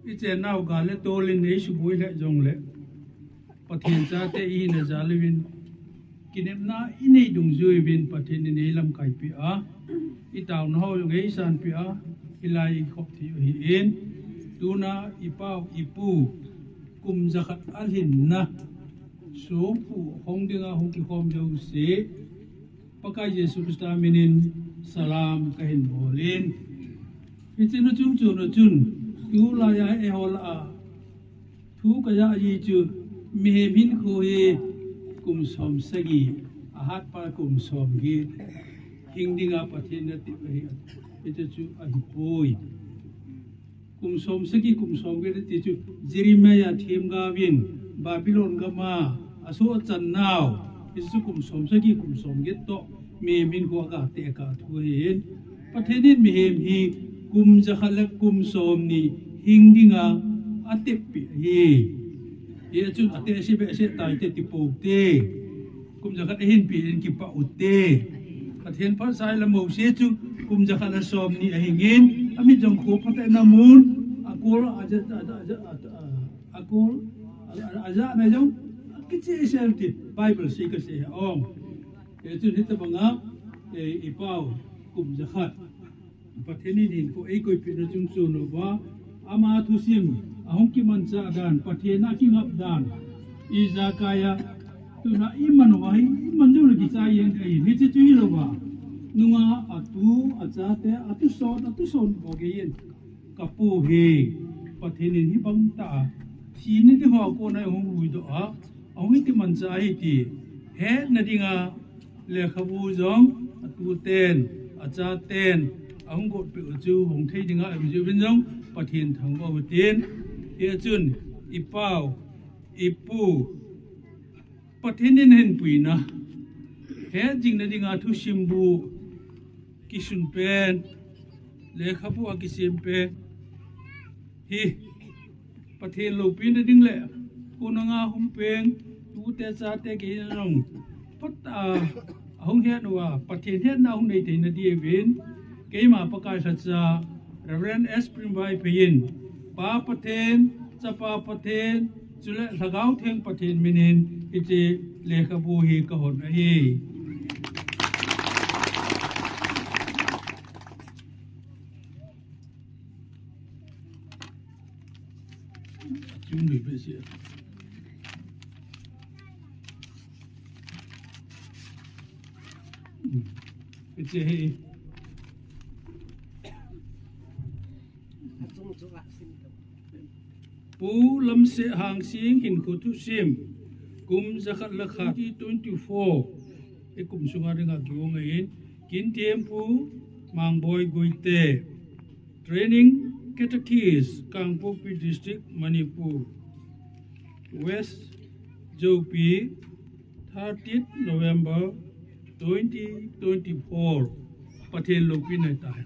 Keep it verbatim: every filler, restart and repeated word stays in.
I chennau gal le tol in eisuboi lheh jongle, Pathen chate ihina jal uvin, kinepna inei dungjuiyin Pathen in eilamkai peh a, itaona ho jong eisanpeh a, hilai ikhop thei u ahin, tuna ipau ipu kum jakhat alhinna songpu hong dinga hung kikhom jouse, Pakai Jesu Christa minin salam kahin bolin. Hiche nu chungchon a chun, tulai a eiho lah a thu kajah ji chu, mihem hinkho hi kum som sagi, ahatpa kum som get hing dinga Pathen in atep ahi, hiche chu ahipoi. Kum som sagi, kum som get ati chu, Jeremiah themgaovin Babylon gam a asoh achan nau, hiche chu kum som sagi, kum som get toh mihem hinkho aga tekah thu ahin. Pathen in mihem hi kum jakhat le kum somni hing dinga atep peh ahi. Hichun atehse behseh taite tipoute. Kum jakhat ahin peh in kipah ute. Pathen phatsah a Mose chu kum jakhat le somni ahingin, amit jong kho phatah in amun, akol, aja, aja, aja, a, akol, a, a, ajahna jong akichehsel ti Bible sei kasei a ong. Hichun hitabanga, eh, ipau kum jakhat Pathen in hinkho eikoipeh na chungchon uva, ama thusim ahung kimanchah dan, Pathen a kingap dan, ijakai a tuna iman uva hi, iman jou le kichai jeng ahi, hiche chu hilouva, nunga atu, achate, atuson, atuson bou geiyin, kapu hi Pathen in hibang tah a thina ding ho a kona ahung huhdoh a, ahung kimanchah ahi ti hetna dinga lekhabu jong atuten, achaten ahung gotpeh u chu hung thei dinga aum jiuvin jong Pathen thangvah utin. Hichun ipau, ipu, Pathen in ahinpuina, hetjingna dinga thusim bu kisun pen, lekhabu akisem pen hi Pathen loupina ding le, kona nga hung peng, tute chate kei jong, phat a, ahung het uva, Pathen hetna hung nei theina diuvin, keima Pakai lhacha, Reverend S Primvaiphei in, Pa Pathen, Chapa Pathen, chule Lhagao Theng Pathen minin, hiche lekhabu hi kahon ahi. Chun lui behseh. Hiche hi. Pu Lamseh Hangsing hinkho thusim, kum jakhat le khat, twenty twenty-four, hi kum sunga dinga kiong ahin, kin thempu Mangboi Guite, Training Catechist, Kangpokpi District, Manipur, West Joupi, thirtieth November twenty twenty-four. Pathen loupina ahitai.